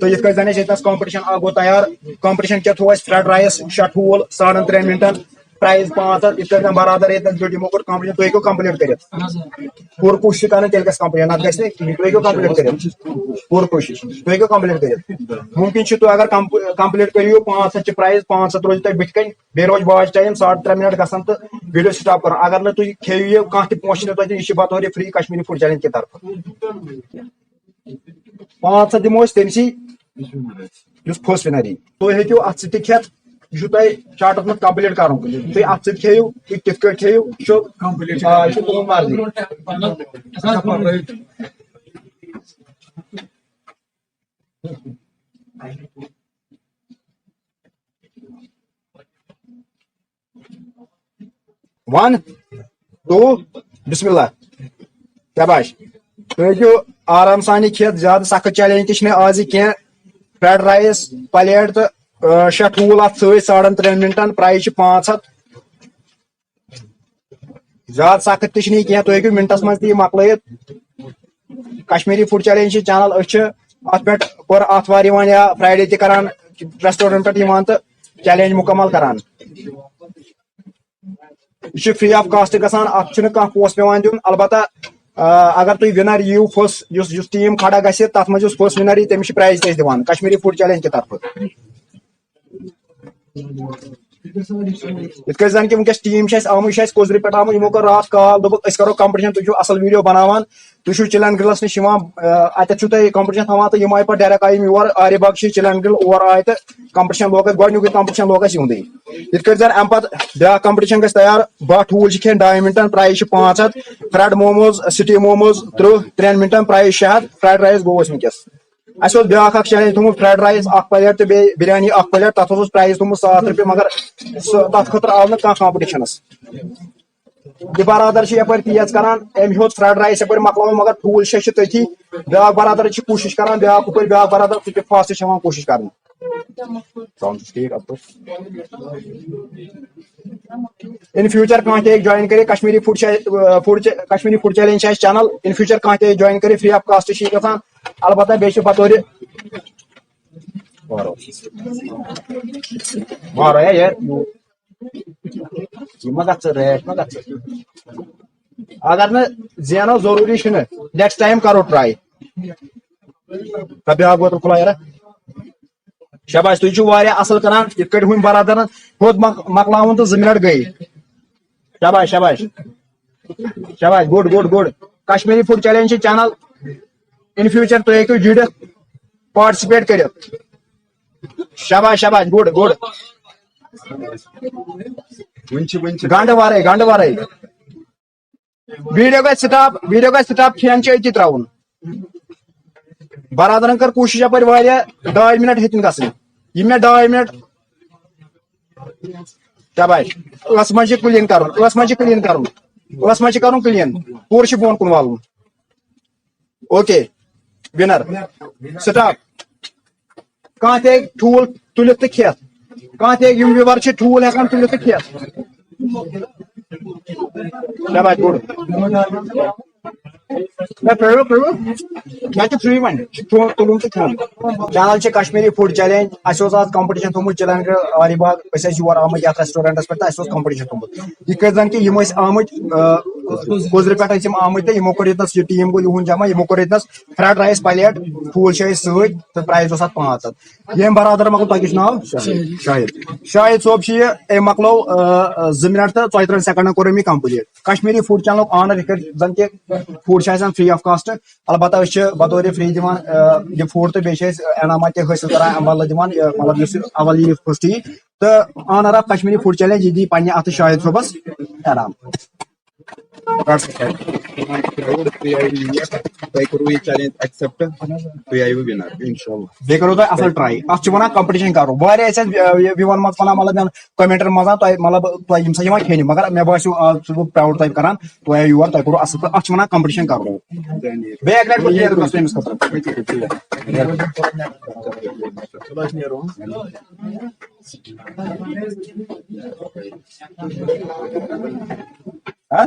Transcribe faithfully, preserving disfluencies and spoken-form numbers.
تہٕ یِتھ کٔنۍ زَن اَسہِ ییٚتنَس کمپٹیشن اکھ گوٚو تیار، کمپٹیشن کیٛاہ تھوٚو اَسہِ؟ فرٛایڈ رایس شےٚ ٹھوٗل ساڑن ترٛٮ۪ن مِنٹن، پرایز پانٛژھ ہَتھ، یِتھ کٔنۍ زَن برادر ییٚتنَس دیُت، یِمو کوٚر کمپلیٹ، تُہۍ ہیٚکِو کمپلیٹ کٔرِتھ۔ پوٗرٕ کوٗشِش چھِ کران، تیٚلہِ گژھِ کمپلیٹ، نتہٕ گژھِ نہٕ کِہیٖنۍ۔ تُہۍ ہیٚکِو کمپلیٹ کٔرِتھ، پوٗرٕ کوٗشِش، تُہۍ ہیٚکِو کمپلیٹ کٔرِتھ۔ مُمکِن چھُ تُہۍ اگر کم-، کمپلیٹ کٔرِو، پانٛژھ ہَتھ چھِ پرایز، پانٛژھ ہَتھ روزِ تۄہہِ بٕتھِ کَنہِ، بیٚیہِ روزِ واچ ٹایم ساڑ ترٛےٚ مِنٹ گژھان تہٕ ویڈیو سٹاپ کرُن۔ اگر نہٕ تُہۍ کھیٚیِو یہِ، کانٛہہ تہِ پونٛسہٕ چھُنہٕ تۄہہِ دیُن، یہِ چھِ بطورِ فری کشمیری فوڈ چیلنج کہِ طرفہٕ۔ پانٛژھ ہَتھ دِمو أسۍ تٔمسٕے، یُس فٔسٹ وِنر یی۔ تُہۍ ہیٚکِو اَتھ سۭتۍ تہِ کھٮ۪تھ، یہِ چھُ تۄہہِ چارٹَس منٛز کمپلیٖٹ کرُن۔ تُہۍ اَتھ سۭتۍ کھیٚیِو، تُہۍ کِتھ کٲٹھۍ کھیٚیِو، یہِ چھُ، آ، یہِ چھُ تُہُنٛد مرضی۔ ون، ٹو، بسم اللہ۔ شاباش۔ تُہۍ ہیٚکِو آرام سان یہِ کھٮ۪تھ، زیادٕ سخت چیلنج تہِ چھِنہٕ آز یہِ کینٛہہ۔ فرٛایڈ رایس پلیٹ تہٕ، آ، شےٚ ٹھوٗل اَتھ سۭتۍ ساڑن ترٛٮ۪ن مِنٹن، پرایس چھِ پانٛژھ ہَتھ۔ زیادٕ سخت تہِ چھِنہٕ یہِ کینٛہہ، تُہۍ ہیٚکِو مِنٹس منٛز تہِ یہِ مۄکلٲیِتھ۔ کشمیری فوڈ چیلنج چھِ چینل، أسۍ چھِ اتھ پٮ۪ٹھ پٔر آتھوار یِوان یا فرٛایڈے تہِ کران، ریسٹورنٹ پٮ۪ٹھ یِوان تہٕ چیلنج مُکمل کران۔ یہِ چھُ فری آف کاسٹ گژھان، اتھ چھُنہٕ کانٛہہ پونٛسہٕ پٮ۪وان دیُن۔ البتہ، آ، اگر تُہۍ وِنر یِیِو، فٔسٹ یُس، یُس ٹیٖم کھڑا گژھِ، تتھ منٛز یُس فٔسٹ وِنر یی، تٔمِس چھِ پرایز تہِ أسۍ دِوان کشمیری فوڈ چیلنج کہِ طرفہٕ۔ یِتھ کٔنۍ زن کہِ وٕنکیٚس ٹیٖم چھِ اَسہِ آمٕتۍ، یہِ چھِ اَسہِ کۄزرِ پٮ۪ٹھ آمٕتۍ، یِمو کٔر راتھ کال، دوٚپُکھ أسۍ کرو کمپٹیشن، تُہۍ چھِو اصل ویڈیو بناوان، تُہۍ چھِو چِلن گرلس نِش یِوان، آ، اتٮ۪تھ چھِو تُہۍ کمپٹیشن تھاوان، تہٕ یِم آیہِ پتہٕ ڈائریکٹ آیہِ یِم یور، آرِ باغ چھِ چِلن گرل اور آیہِ تہٕ کمپٹیشن لوگ اَسہِ، گۄڈٕنیُکُے کمپٹیشن لوگ اَسہِ یِہُنٛدُے۔ یِتھ کٔنۍ زن امہِ پتہٕ بیٛاکھ کمپٹیشن گژھِ تیار، باہ ٹھوٗل چھِ کھٮ۪نۍ ڈاے مِنٹن، پرایز چھِ پانٛژھ ہَتھ، فرٛایڈ موموز، سٹیٖم موموز ترٕٛہ، ترٛٮ۪ن مِنٹن، پرایز شےٚ ہَتھ، فرٛایڈ رایس گوٚو اَسہِ وٕنکیٚس۔ اَسہِ اوس بیٛاکھ اکھ چیلنج تھوٚمُت، فرٛایڈ رایس اکھ پلیٹ تہٕ بیٚیہِ بِریانی اکھ پلیٹ، تَتھ اوس اَسہِ پرایز تھوٚمُت ساس رۄپیہِ، مگر سُہ، تَتھ خٲطرٕ آو نہٕ کانٛہہ کمپٹیشنس۔ یہِ برادر چھُ یپٲرۍ تیز کران، أمۍ ہیوٚت فرٛایڈ رایس یپٲرۍ مۄکلاوُن، مگر ٹھوٗل شےٚ چھِ تٔتھی۔ بیٛاکھ برادر چھُ کوٗشِش کران، بیٛاکھ ہُپٲرۍ بیٛاکھ برادر، سُہ تہِ فاسٹ چھُ ہٮ۪وان کوٗشِش کرنہِ۔ ساوُنٛڈ چھُ ٹھیٖک اَصٕل پٲٹھۍ۔ In future کانٛہہ تہِ ہیٚکہِ جوین کٔرِتھ، کشمیری فوڈ چھِ، فوڈ چھِ، کشمیری فوڈ چیلنج چھِ اَسہِ چینل۔ In future کانٛہہ تہِ ہیٚکہِ جوین کٔرِتھ، فری آف کاسٹ چھِ یہِ گژھان۔ البتہ بیٚیہِ چھِ بطورِ، وارو۔ وارو، ہے، یہِ، یہِ ما گژھِ ریٹ ما گژھِ۔ اگر نہٕ زینو، ضروٗری چھُنہٕ، نیکسٹ ٹایم کرو ٹراے۔ تہٕ بیٛاکھ بوتل کھُلایرا۔ شاباش، تُہۍ چھِو واریاہ اصل کران، یِتھ کٲٹھۍ ہُمۍ برادرن ہیوٚت مۄک-، مۄکلاوُن تہٕ زٕ منٹ گٔے۔ شاباش، شاباش۔ شاباش، good, good, good. Kashmiri food challenge چھِ چینل۔ In future تُہۍ ہیٚکِو جُڑِتھ، پارٹسپیٹ کٔرِتھ۔ شاباش، شاباش، گُڈ، گُڈ۔ وٕنہِ چھِ، وٕنہِ چھِ۔ گنڈٕ ورٲے، گنڈٕ ورٲے۔ ویڈیو گژھِ سٹاپ، ویڈیو گژھِ سٹاپ، کھٮ۪ن چھُ أتی ترٛاوُن۔ برادرن کٔر کوٗشِش یپٲرۍ واریاہ، ڈاے منٹ ہیٚتِن گژھٕنۍ۔ یہِ مےٚ ڈاے منٹ، شاباش۔ ٲس منٛز چھِ کلین کرُن، ٲس منٛز چھِ کلین کرُن، ٲس منٛز چھِ کرُن کلین۔ پوٗرٕ چھُ بۄن کُن والُن۔ Okay, winner, stop. کانٛہہ تہِ ہیٚکہِ ٹھوٗل تُلِتھ تہٕ کھٮ۪تھ۔ کانٛہہ تہِ ہیٚکہِ، یِم ویور چھِ ٹھوٗل ہٮ۪کان تُلِتھ تہٕ کھٮ۪تھ۔ شاباش، گُڈ۔ مےٚ پرٛٲرِو، پرٛٲرِو۔ مےٚ چھُ فرٛی وۄنۍ۔ چھُ کھیوٚن، تُلُن تہٕ کھیوٚن۔ چینل چھِ کشمیری فوڈ چیلنج۔ اَسہِ اوس آز کمپٹیشن تھوٚومُت چِلن گرل آرِ باغ۔ أسۍ ٲسۍ یور آمٕتۍ یتھ ریسٹورنٹس پٮ۪ٹھ تہٕ اَسہِ اوس کمپٹیشن تھوٚومُت۔ یِتھ کٔنۍ زن کہِ یِم ٲسۍ آمٕتۍ، آ، کۄزرِ پٮ۪ٹھ ٲسۍ یِم آمٕتۍ تہٕ یِمو کوٚر ییٚتنس، یہِ ٹیٖم گوٚو یِہُنٛد جمع، یِمو کوٚر ییٚتنس فرٛایڈ رایس پلیٹ، ٹھوٗل چھِ أسۍ سۭتۍ تہٕ پرایز اوس اتھ پانٛژھ ہتھ۔ ییٚمۍ برادر مۄکلو، تۄہہِ کیٛاہ چھُ ناو؟ شاہد۔ شاہد۔ شاہد صٲب چھُ یہِ، أمۍ مۄکلو، آ، آ، زٕ منٹ تہٕ ژۄیہِ ترٕٛہن سیکنڈن کوٚر أمۍ یہِ کمپلیٖٹ۔ کشمیری فوڈ چینلُک اونر یِتھ کٲٹھۍ زن کہِ فوڈ چھِ آسان فری آف کاسٹ، البتہ أسۍ چھِ بطور فری دِوان، آ، یہِ فوڈ تہٕ بیٚیہِ چھِ أسۍ انعامات تہِ حٲصِل کران، امہِ بدلہٕ دِوان، آ، مطلب یُس یہِ اول یی فسٹ یی تہٕ owner of Kashmiri food challenge, یہِ دی پننہِ اتھٕ شاہد صٲبس انعام۔ تۄہہِ کوٚروٕ یہِ چیلنج ایکسپٹ، تُہۍ آیوٕ ونر، انشاءاللہ۔ بیٚیہِ کَرو تۄہہِ اَصٕل ٹراے۔ اَتھ چھِ وَنان کمپٹیشن کَرُن۔ واریاہ ٲسۍ اَسہِ، آ، یہِ، یِوان منٛز وَنان، مطلب، یِم کمنٹن منٛز آسان، تۄہہِ، مطلب، تۄہہِ یِم سا یِوان کھیٚنہِ، مگر مےٚ باسیٚو، آ، چھُس بہٕ پراوُڈ تۄہہِ کران، تُہۍ آیِو یور، تۄہہِ کوٚروٕ اَصٕل پٲٹھۍ۔ اَتھ چھِ وَنان کمپٹیشن کَرُن۔ بیٚیہِ اَکہِ لَٹہِ پَتہٕ نیرُن گژھُن أمِس خٲطرٕ۔ ہا؟